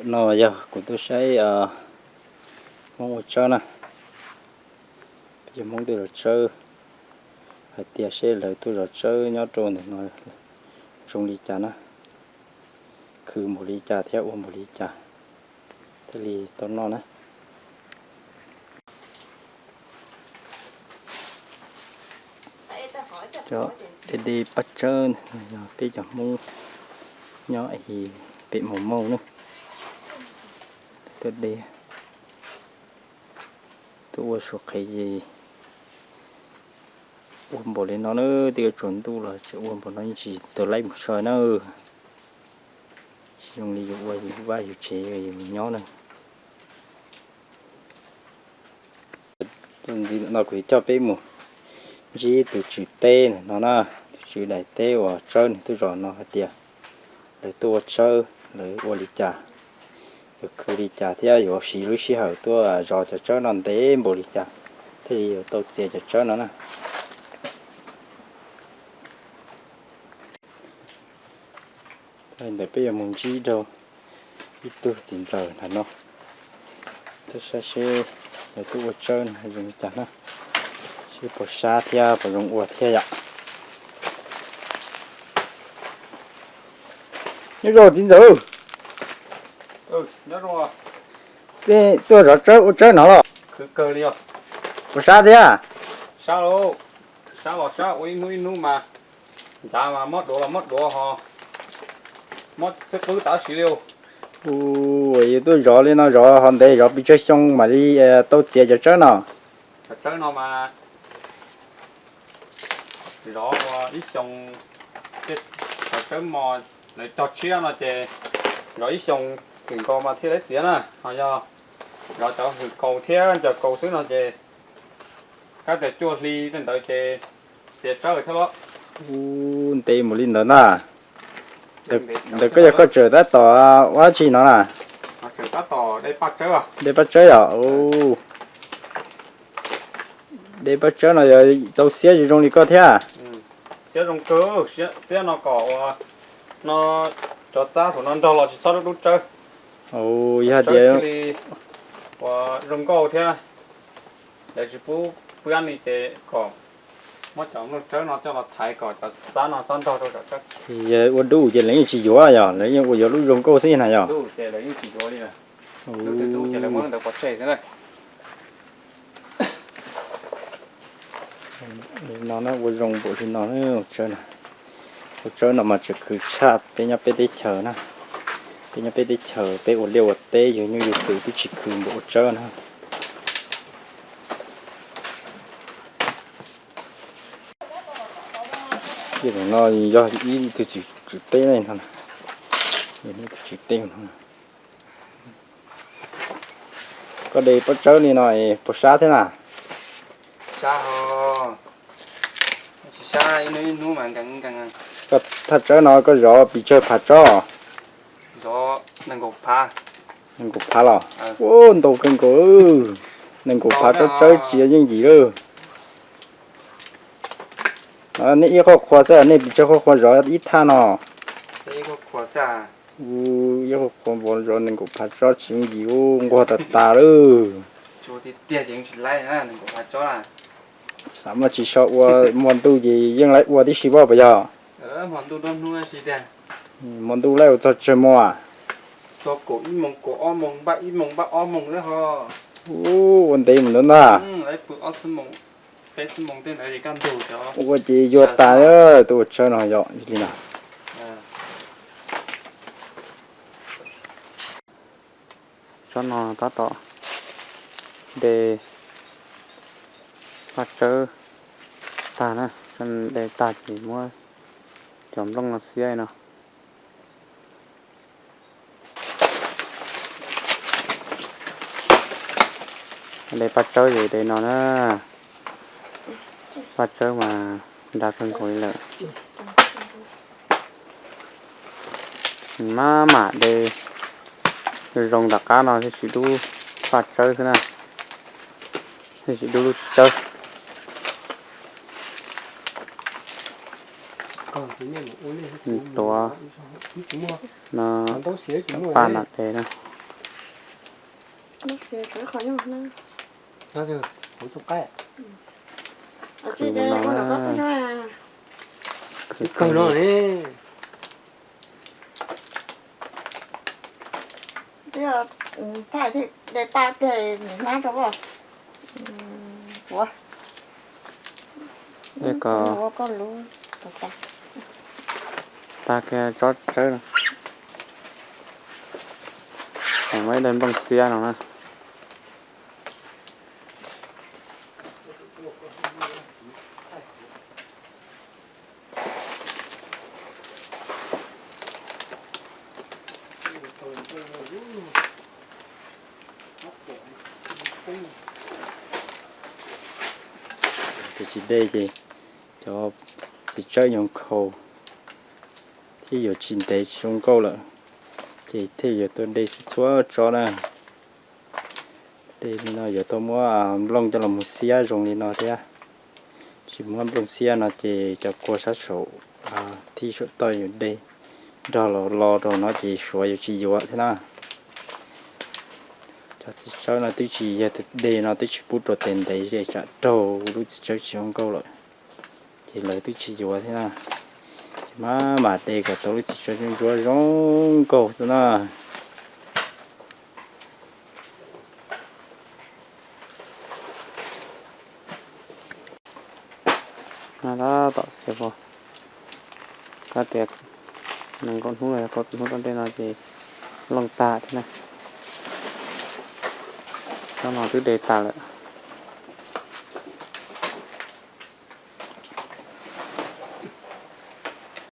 No yog kuv tuaj saib Hmoob ua tsawb na. Peb cov Hmoob tuaj zov tsawb, hais tias seb lawv tuaj zov tsawb nyob rau ntawm no zoo li cas na, khwv npaum li cas thiab ua npaum li cas thiaj li tau noj na. Cov dej dej paj tsawb yog peb cov Hmoob nyob pem Mos Mauj na. Tuaj de, tuaj ua suav qhev ces ua npaum li no na, twb yuav tsaus ntuj los tseem ua npaum no, yeej tsis tau laib mus so na. Tsis zoo li yus ua yus vaj yus tsev yus nyob na. Ntxiv no kuv yuav coj peb mus ntsib tus tswv teb no na, tus tswv daim teb uas tsawb nws tuaj zov no hais tias lawv tuaj ua tsawb lawv ua li cas, yuav khwv li cas thiab yuav siv lub sij hawm tuaj zov cov tsawb no ntev npaum li cas thiaj li yuav tau txiav cov tsawb no na. Thaum ntawd peb yuav mus ntsib rau ib tug txiv ntxawm ntawm no, tuaj saib seb lawv tuaj ua tsawb no zoo li cas na, seb puas sab thiab puas zoo ua thiab yom. Nyob zoo txiv ntxawm. Nyob zoo. Peb tuaj zov tsawb ua tsawb no los? Khwv kawg li os. Puas sab thiab? Sab lauj, sab los sab ua ib hnub ib hnub mas ncav mas mob duav los mob duav ho mob xwb qwb tab sis li. Ua yus tuaj zov li no zov ho ntev zov pes tsawg xyoo mam li tau txiav cov tsawb no? Cov tsawb no mas zov ua ib xyoo, cov tsawb mos lawv cog tshiab no ces zov ib xyoo txwm nkaus mas thiaj li txiav na. Ho yog zov cov hwm kaus thiab ncaws kaus xwb no ces kab tias cuaj hli tej ntawd ces txiav tsawb thiab los. Ntev mus li ntawd na. Ntawd koj yog koj tseem tab tom ua dab tsi no na? Dej paj tsawb yom? Dej paj tsawb no yog tau xiab zoo zoo li koj thiab? Xiab zoo kawg, xiab no kom ua no cov txab thaum no nrog los tsis txhob dub dub tsawb. Yog tias ua zoo nkauj thiab, lawv tsis pub pab ni ces kom muab cov nplooj tsawb no coj los thaiv kom cov txab no txhob nrog rau cov tsawb. Yog ua dub ces lawv yeej tsis yuav yog, lawv yeej ua yuav lub zoo nkauj xwb na yog. Dub ces lawv yeej tsis yuav li. Dub ces lawv muab ntawd pov tseg xwb na. No na ua zoo npaum li no, ua tsawb no mas tseem khwv tshaj peb nyob peb teb chaws na. Peb nyob peb teb chaws peb ua liaj ua teb yug nyuj yug twm twb tsis khwv npaum ua tsawb na. No yog ib tug tswv teb no, ib tug tswv teb no. Koj de paj tsawb li no puas sab thiab na? Sab, tsis sab, ib hnub ib hnub mas nkees nkees. Koj thaj tsawb no koj zov pes tsawg phav tsob? Zov nees nkaum phav. Nees nkaum phav los? Ua ntau kawg nkaus. Nees nkaum phav tsob tsawb tsis yeej yim lawm. Nej ib qhov qhua xwb, nej pes tsawg qhov qhua zov ib thaj no? Ib qhov qhua npaum zov nees nkaum phav tsob tsis yeej yim, ua nquag tas tas lawm. Xav mas tsis so ua, hmo ntuj ces yeej laib ua tib si pob puas yog? Hmo ntuj laib ua txog tsawg hmo? Ua ntev mus ntawd ntag. Ua ces yuav tas, tus ua tsawb no yog li no. Tsob no tab tom de paj tsawb tag na, de tag ces muab cov nplooj no xiab no. De paj tsawb ces de no na, paj tsawb mas nra kawg nkaus li lawm. Maj mam de zoo tom qab no thiaj tsis dub paj tsawb xwb na, thiaj tsis dub lub tsawb. Tuav no, paj no de na. Qhov no, qhov no ne. Thaij de ta ces nim hnab rau koj. Ua, ua koj lub, tag kiag tsob tsawb no. Muaj ib daim nplooj xiab no na. Tus tsis de ces cov txiv tsawb yuav nkhaus thiab yuav tsis ntev tsis zoo nkauj lawm, ces thiaj yuav tuaj de txhua tsob na. De li no yuav tau muab nplooj coj los mus xiab zoo li no thiab. Tsis muab nplooj xiab no ces cov kua sab saum, thib saum toj yuav de nrog los lo rau no ces suav yuav tsis yuav thiab na. Cov txiv tsawb no twb tsis yog de no twb tsis pub rau tes ntev ces tsam raug lub txiv tsawb tsis zoo nkauj lawm, ces lawv twb tsis yuav thiab na. Ces maj mam de kom tau lub txiv tsawb ntsuab zoo nkauj xwb na. No tab tom xiav, koj tias nees nkaum hnub los yog kaum hnub tom ntej no ces looj tag thiab na. Tsob no twb de tas lawm.